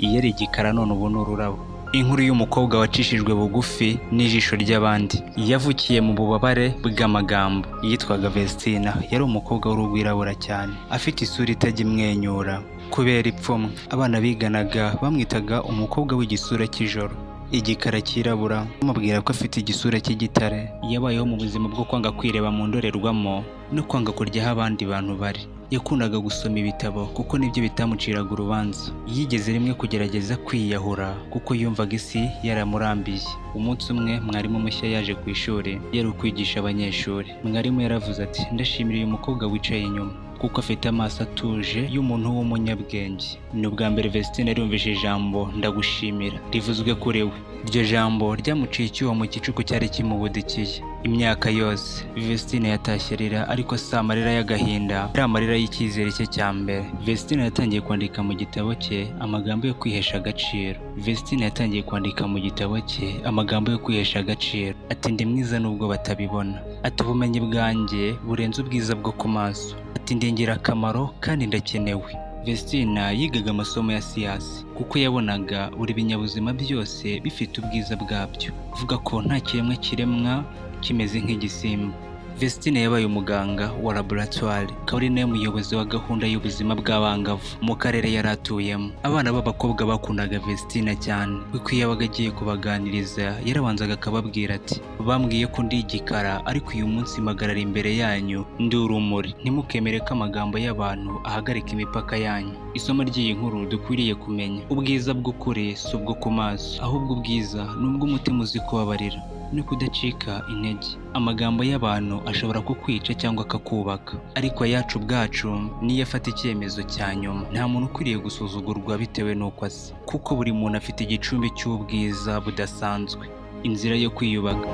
Yari igikara, none ubu ni ururabo. Inkuru y'umukobwa wacishijwe bugufi n'ijisho ry'abandi. Yavukiye mu bubabare bw'amagambo. Yitwaga Vestina. Yari umukobwa w'urwirabura cyane, afite isura itajya imwenyura kubera ipfunwe. Abana biganaga bamwitaga umukobwa w'igisura cy'ijoro, igikara cyirabura, bamubwira ko afite igisura cy'igitare. Yabayeho mu buzima bwo kwanga kwireba mu ndorerwamo no kwanga kurya aho abandi bantu bari. Yakundaga gusoma ibitabo kuko nibyo bitamuciraga urubanza. Yigeze rimwe kugerageza kwiyahura kuko yumvaga isi yaramurambiye. Umunsi umwe, mwarimu mushya yaje ku ishuri, yari ukwigisha abanyeshuri. Mwarimu yaravuze ati: "Ndashimira uyu mukobwa wicaye inyuma kuko afite amaso atuje y'umuntu w'umunyabwenge." Ni ubwa mbere Vestine yumvise ijambo "ndagushimira" rivuzwe kuri we. Iryo jambo ryamuciye icyuho mu gicuku cyari kimubudikiye imyaka yose. Vestine yatashye arira, ariko si amarira y'agahinda, ari amarira y'icyizere cye cya mbere. Vestine yatangiye kwandika mu gitabo cye amagambo yo kwihesha agaciro. Vestine yatangiye kwandika mu gitabo cye amagambo yo kwihesha agaciro, ati: "Ndi mwiza nubwo batabibona." Ati: "Ubumenyi bwanjye burenze ubwiza bwo ku maso." Ati: "Ndi ingirakamaro kandi ndakenewe." Vestina yigaga amasomo ya siyansi kuko yabonaga buri binyabuzima byose bifite ubwiza bwabyo, avuga ko nta kiremwa kiremwa kimeze nk'igisimba. Vestine yabaye umuganga wa laboratoire, akaba ari nawe muyobozi wa gahunda y'ubuzima bw'abangavu mu karere yari atuyemo. Abana b'abakobwa bakundaga Vestine cyane kuko iyo yabaga agiye kubaganiriza yarabanzaga akababwira ati: "Bambwiye ko ndi igikara, ariko uyu munsi mpagarara imbere yanyu ndi urumuri. Ntimukemere ko amagambo y'abantu ahagarika imipaka yanyu." Isomo ry'iyi nkuru dukwiriye kumenya: ubwiza bw'ukuri si ubwo ku maso, ahubwo ubwiza ni ubw'umutima uzi kubabarira no kudacika intege. Amagambo y'abantu ashobora kukwica cyangwa akakubaka, ariko ayacu ubwacu niyo afata icyemezo cya nyuma. Nta muntu ukwiriye gusuzugurwa bitewe n'uko asa, kuko buri muntu afite igicumbi cy'ubwiza budasanzwe. Inzira yo kwiyubaka.